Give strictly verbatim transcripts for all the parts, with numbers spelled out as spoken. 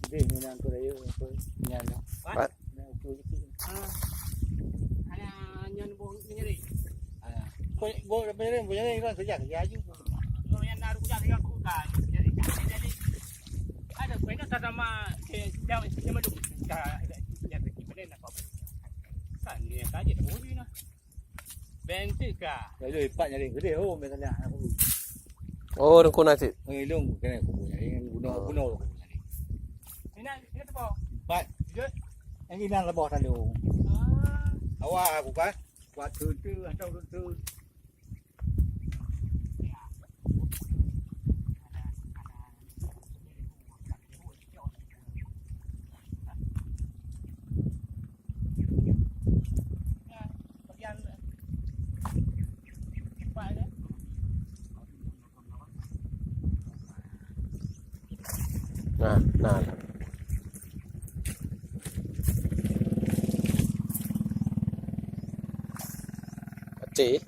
Deh, ni nang tu rayeuk, tu. Nyan tu. Pat. Nang tu sikit. Ah. Ada nyan boh nyeri. Ah. Boh, boh, boh nyeri, boh nyeri kan kerja, kerja aju. Kalau yang nak kerja, kerja aku kan. Jadi, jadi, ada kena sama, eh, jam, jam tu. Dah, dah, dah, dah, dah, dah, dah, dah, dah, kan, ni yang kaji tak boleh lah. Bentuk kah? Lalu ipat nyari gede, oh, biasanya. Oh, dengkuna cit. Oh, ilung kena kubu nyari, guna, guna kubu nyari. Ini, ini tu, Pak. Empat. Jut. Yang ini lebah tadi. Ah. Awak aku kan. Kuat tu, tu, atau tu, tu. Nah, nah. Aceh.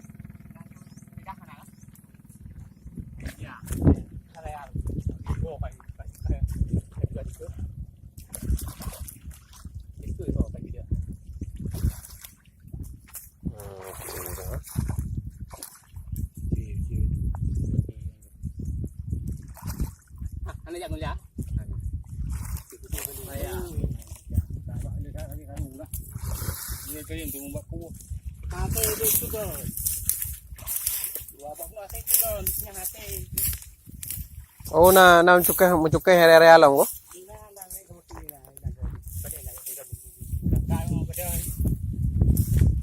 Oh, na, na meucukéh, meucukéh raya-raya lom ko?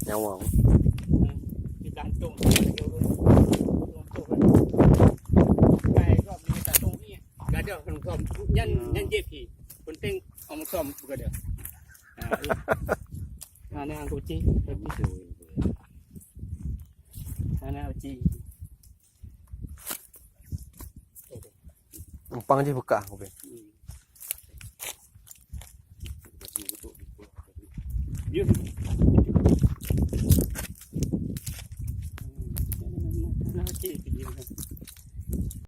Nyawang. Gadoh nyan, nyan jép jih. Penting om som beugada. Nah, nah, kucing. Nah, nah, kucing. Empang jih bukak, kupi. Hmm. Yuk.